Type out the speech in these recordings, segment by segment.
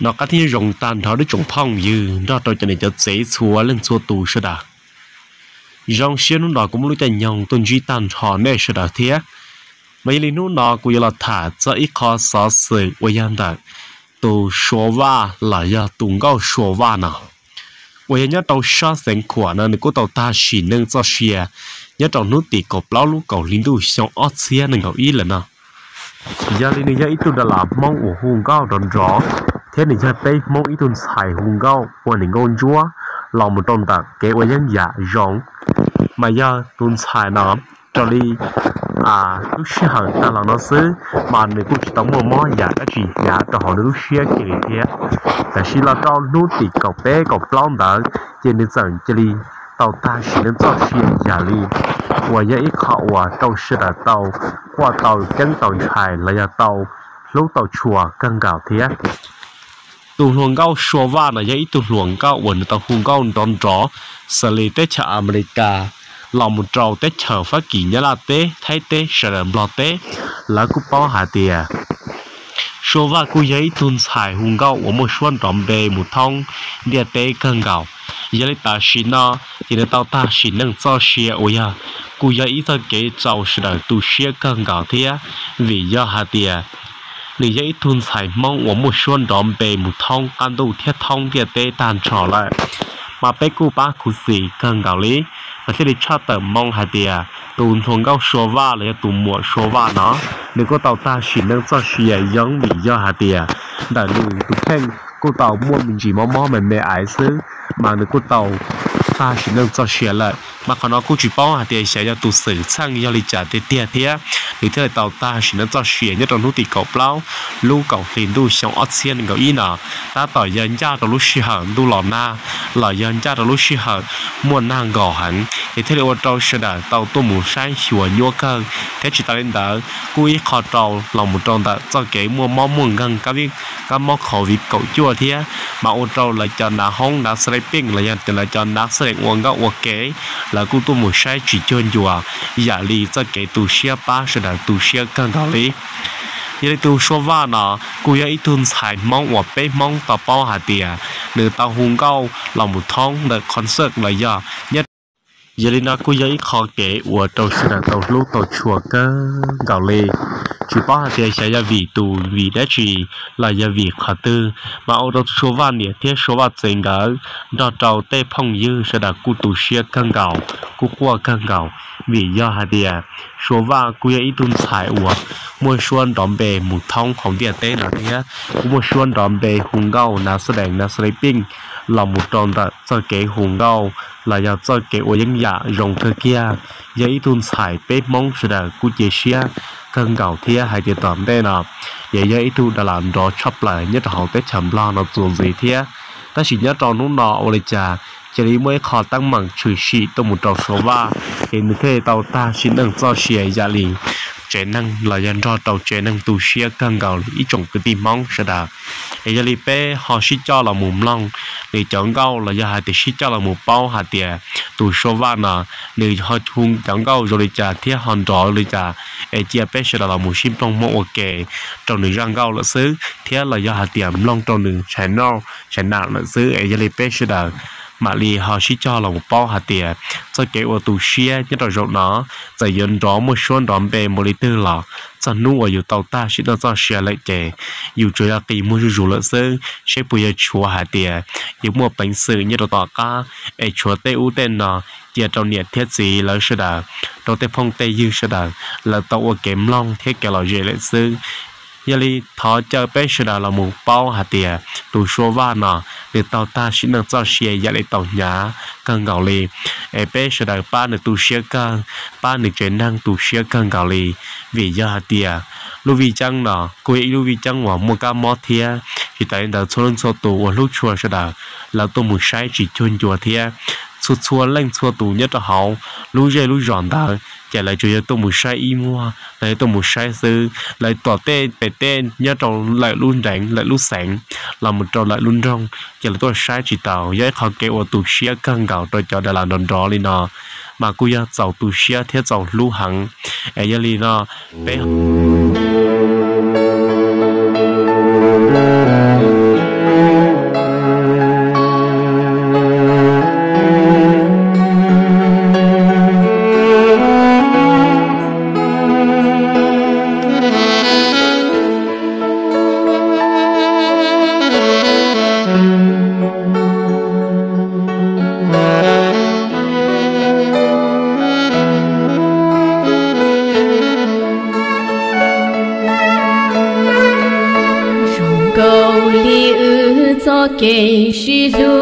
Nov qab thiab zoo tag nrho ib tsoom phooj ywg nrog rau cov niam cov txiv txhua leej txhua tus sawv daws. Zoo siab hnub no kuv muaj lub caij nyoog tuaj ntsib tag nrho nej sawv daws thiab. Mas yog li hnub no kuv yuav los tham txog ib qho xov xwm uas yog ntawm tus Suav Vaj los yog tus nkauj Suav Vaj no, uas yog nyob rau sab xeev Khuam no nws kuj tau tag sim neej txoj sia nyob rau hnub tim kaum plaub lub kaum hli ntuj xyoo ob txhiab nees nkaum ib lawm no. Yog li nws yog ib tug da las Hmoob uas hu nkauj nrov nrov, thiab nws yog peb Hmoob ib tug ntxhais hu nkauj ua niam nkauj ntsuab los mus rau ntawm kev ua yeeb yam zoo. Mas yog tus ntxhais no raws li lub sij hawm tag los no xwb, mas nws kuj tsis tau muaj mob yam dab tsi hnyav rau hauv nws lub siab kiag li thiab. Tab sis los rau hnub tim kaum peb kaum plaub ntawd ces nws txawm cia li tau tag sim neej txoj sia yam li, uas yog ib qho uas rau sawv daws tau quaj tau ceeb tau ntshai los yog tau hlub tau tshua kawg nkaus thiab. Tus hluas nkauj Suav Vaj no yog ib tug hluas nkauj uas nws tau hu nkauj nrov nrov xws li teb chaws Amelikas los mus rau teb chaws Fab Kis, Nyab Laj teb, Thaib teb, sawv daws Nplog teb, lawv kuj paub hais tias Suav Vaj kuj yog ib tug ntxhais hu nkauj uas muaj suab nrov npe mus thoob ntiaj teb kawg nkaus. Yog li tam sim no ces nws tau tag sim neej txoj sia uas yog kuj yog ib txoj kev rau sawv daws tu siab kawg nkaus thiab, vim yog hais tias nws yog ib tug ntxhais Hmoob uas muaj suab nrov npe mus thoob qab ntuj thiab thoob ntiaj teb tag nrho lawm. Mas peb kuj pab khuv xim kawg nkaus li, mas thiaj li tshaj tawm moo hais tias tus hluas nkauj Suav Vaj los yog tus muam Suav Vaj no, nws kuj tau tag sim neej txoj sia yeej vim yog hais tias ntawm nws tus kheej kuj tau muaj me ntsis mob mob me me ais xwb, mas nws kuj tau tag sim neej txoj sia lawm. Mas qhov no kuj tsis paub hais tias xyov yog tus xwm txheej yog li cas tiag tiag thiab nws thiaj li tau tag sim neej txoj sia nyob rau hnub tim kaum plaub lub kaum hli ntuj xyoo ob txhiab nees nkaum ib no. Tab tom yog ncaj rau lub sij hawm ntuj los nag los yog ncaj rau lub sij hawm muaj nag nkaus heev, es thiaj li ua rau sawv daws tau tuaj mus saib xyuas nyuaj kawg thiab tsis tas li ntawd kuj ib qho rau los mus rau ntawm txoj kev muaj mob muaj nkeeg kab mob COVID kaum cuaj thiab, mas ua rau lawv cov nav hoob nav xab leej peej los yog lawv cov nav xab leej ua nkauj ua ke, lawv kuj tuaj mus saib tsis cuag ncua yam li txoj kev tu siab pab sawv daws tu siab kawg nkaus li. Yog li tus Suav Vaj no kuj yog ib tug ntxhais Hmoob uas peb Hmoob tau paub hais tias nws tau hu nkauj los mus thoob ntawm concert los yog nyob. Yog li no kuj yog ib qho kev ua rau sawv daws tau hlub tau tshua kawg nkaus li. Tsis paub hais tias xyov yog vim tus vim dab tsi los yog vim qhov twg, mas ua rau Suav Vaj niam thiab Suav Vaj txiv nkawd nrog rau tej phooj ywg sawv daws kuj tu siab kawg nkaus, kuj quaj kawg nkaus, vim yog hais tias Suav Vaj kuj yog ib tug ntxhais uas muaj suab nrov npe mus thoob hauv ntiaj teb no thiab kuj muaj suab nrov npe hu nkauj nav xab dees nav xab leej peej los mus rau ntawm txoj kev hu nkauj los yog txoj kev ua yeeb yam zoo kawg kiag. Yog ib tug ntxhais peb Hmoob sawv daws kuj cia siab kawg nkaus thiab hais tias tom ntej no yog yog ib tug da las nrov tshaj plaws nyob rau hauv teb chaws Nplog no txuas ntxiv thiab. Tab sis nyob rau hnub no ua li cas cia li muaj ib qho teeb meem tshwm sim tuaj mus rau Suav Vaj, es nws thiaj li tau tag sim neej txoj sia yam li tsev neeg los yog nrog rau tsev neeg tu siab kawg nkaus li ib tsoom kwv tij Hmoob sawv daws. Es yog li peb ho sib coj los mus mloog nws cov nkauj los yog hais tias sib coj los mus paub hais tias tus Suav Vaj no nws ho hu cov nkauj zoo li cas thiab ho nrov li cas, es cia peb sawv daws los mus sib mloog mloog ua ke rau nws zaj nkauj lawm xwb thiab los yog hais tias mloog rau nws channel, channel lawm xwb. Es yog li peb sawv daws mam li ho sib coj los mus paub hais tias txoj kev ua tu siab nyob rau zaum no txawm yuav nrov muaj suab nrov npe npaum li twg los txog hnub uas yus tau tag sim neej txoj sia lawm ces yus tsuas yog qi muag zuj zus lawm xwb, seb puas yuav tshuav hais tias yuav muaj peev xwm nyob rau tom qab es tshuav tej ub tej no cia rau niam thiab txiv lawv sawv daws, rau tej phooj tej ywg sawv daws lawv tau ua kev mloog thiab kev lom zem lawm xwb. Yog li thov caw peb sawv daws los mus paub hais tias tus Suav Vaj no nws tau tag sim neej txoj sia yam li tau hnyav kawg nkaus li. Es peb sawv daws pab nws tu siab kawg, pab nws tsev neeg tu siab kawg nkaus li, vim yog hais tias lub vij ceeb no kuj yog ib lub vij ceeb uas muaj kab mob thiab. Tsis tas li ntawd txhua leej txhua tus uas hlub tshua sawv daws lawv tuaj mus saib tsis cuag ncua thiab. Txhua txhua leej txhua tus nyob rau hauv lub zej lub zos ntawd ces lawv tsuas yog tuaj mus saib ib muag los yog tuaj mus saib xwb. Lawv tom tej pem tej nyob rau lawm lub nreev lawm lub xeev los mus rau lawm lub nroog ces lawv tuaj saib tsis taus. Yog ib qho kev ua tu siab kawg nkaus rau cov da las nrov nrov li no, mas kuj yog txaus tu siab thiab txaus hlub heev. Es yog li no peb Zoo nkaus li wb txoj kev sib hlub,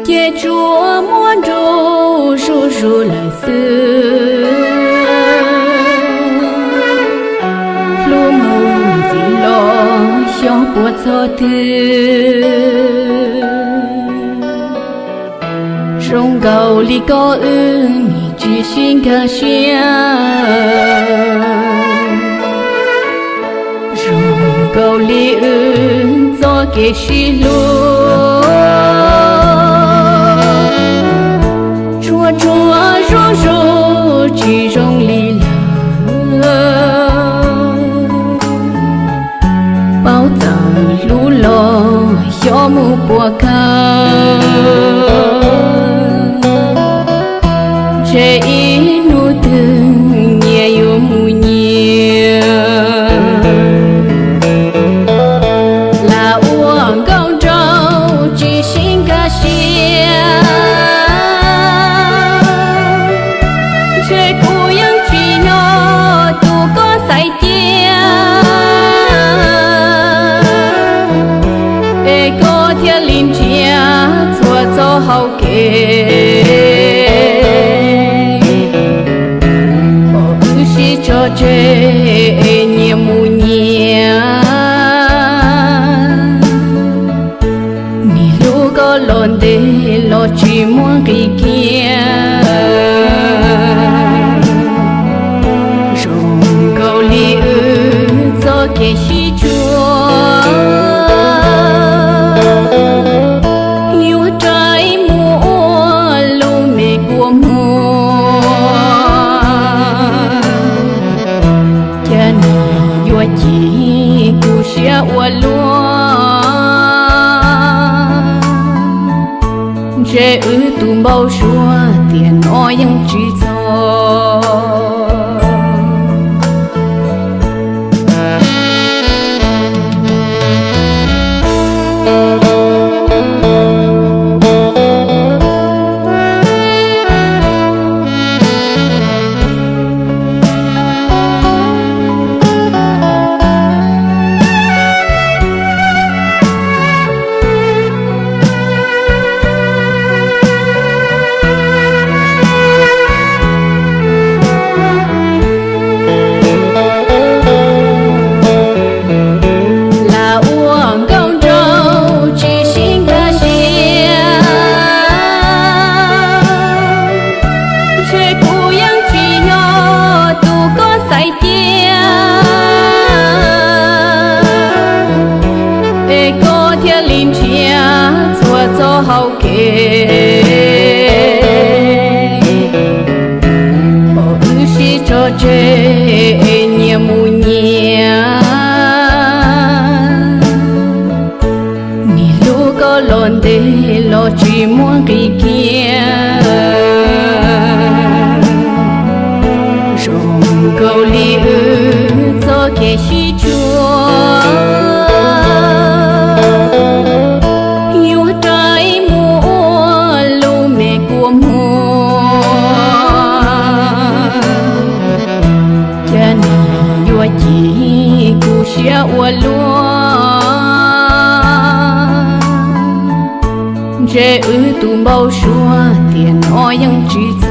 ces tsuas muaj nruab zuj zus lawm xwb. Hlub mus ntxiv los xyov puas txog twg. Zoo nkaus li koj wb nim tsis sib nkag siab. Zoo nkaus li wb txoj kev sib hlub, tsuas tsuas zuj zus tsis zoo li lawm. Paub txawm hlub los xyov mus puas kawg, ntshe ib hnub twg nyias yuav mus nyias. Lam ua nkauj nraug tsis sib nkag siab, ntshe kuv yeej tsis yog tus koj xaiv cia, es koj thiaj li nrhiav txhua txoj hau kev, pom wb sib tso tseg es nyias mus nyias. Nim hlub koj los ntev los tsis muaj nqis kiag. Zoo nkaus li wb txoj kev sib tsuas, yuav rais mus ua lub me kua muag. Cas nim yuav cim kuv siab ua luaj, ntshe wb tus npau suav tiam no yeej tsis txog. Lam ua nkauj nraug tsis sib nkag siab, ntshe kuv yeej tsis yog tus koj xaiv cia, es koj thiaj li nrhiav txhua txoj hau kev, pom wb sib tso tseg es nyias mus nyias. Nim hlub koj los ntev los tsis muaj nqis kiag. Zoo nkaus li wb txoj kev sib tsuas, yuav rais mus ua lub me kua muag. Cas nim yuav cim kuv siab ua luaj, ntshe wb tus npau suav tiam no yeej tsis